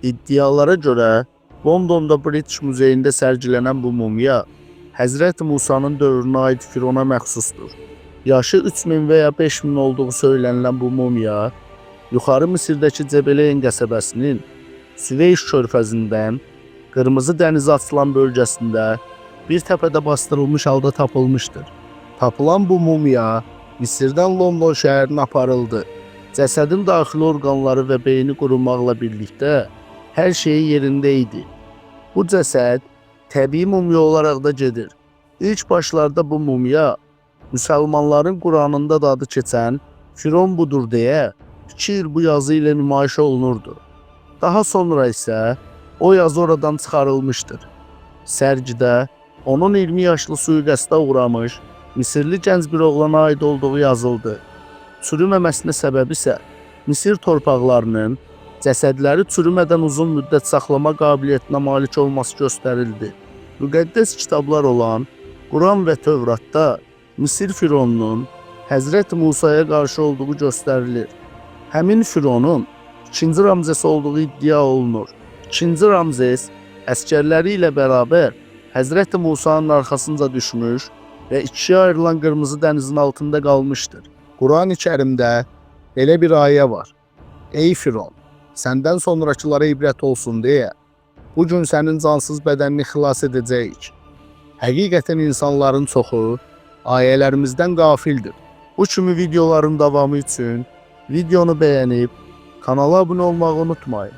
İddialara görə Londonda British Muzeyində sərgilənən bu mumya Həzrəti Musanın dövrünə aid Firona məxsusdur. Yaşı 3000 və ya 5000 olduğu söylənilən bu mumya Yuxarı Misirdəki Cebeleyn qəsəbəsinin Süveyş körfəzindən Qırmızı dənizə açılan bölgəsində bir təpədə bastırılmış halda tapılmışdır. Tapılan bu mumya Misirdən London şəhərinə aparıldı. Cəsədin daxili orqanları və beyni qurumaqla birlikdə hər şeyi yerində idi. Bu cəsəd təbii mumya olaraq da gedir. İlk başlarda bu mumya müsəlmanların Quranında da adı keçən Firon budur deyə 2 il bu yazı ilə nümayiş olunurdu. Daha sonra isə o yazı oradan çıxarılmışdır. Sərgidə onun 20 yaşlı sui-qəsdə uğramış Misirli gənc bir oğlana aid olduğu yazıldı. Çürüməməsinin səbəbi isə Misir torpaqlarının cəsədləri çürümədən uzun müddət saxlama qabiliyyətinə malik olması göstərildi. Müqəddəs kitablar olan Quran və Tövratda Misir Fironunun Həzrət Musaya qarşı olduğu göstərilir. Həmin Fironun 2-ci Ramzes olduğu iddia olunur. 2-ci Ramzes əsgərləri ilə bərabər Həzrəti Musanın arxasınca düşmüş və ikiyə ayrılan Qırmızı dənizin altında qalmışdır. Quran-ı Kərimdə belə bir ayə var. Ey Firon, səndən sonrakılara ibrət olsun deyə bu gün sənin cansız bədənini xilas edəcəyik. Həqiqətən insanların çoxu ayələrimizdən qafildir. Bu kimi videoların davamı üçün videonu bəyənib kanala abunə olmağı unutmayın.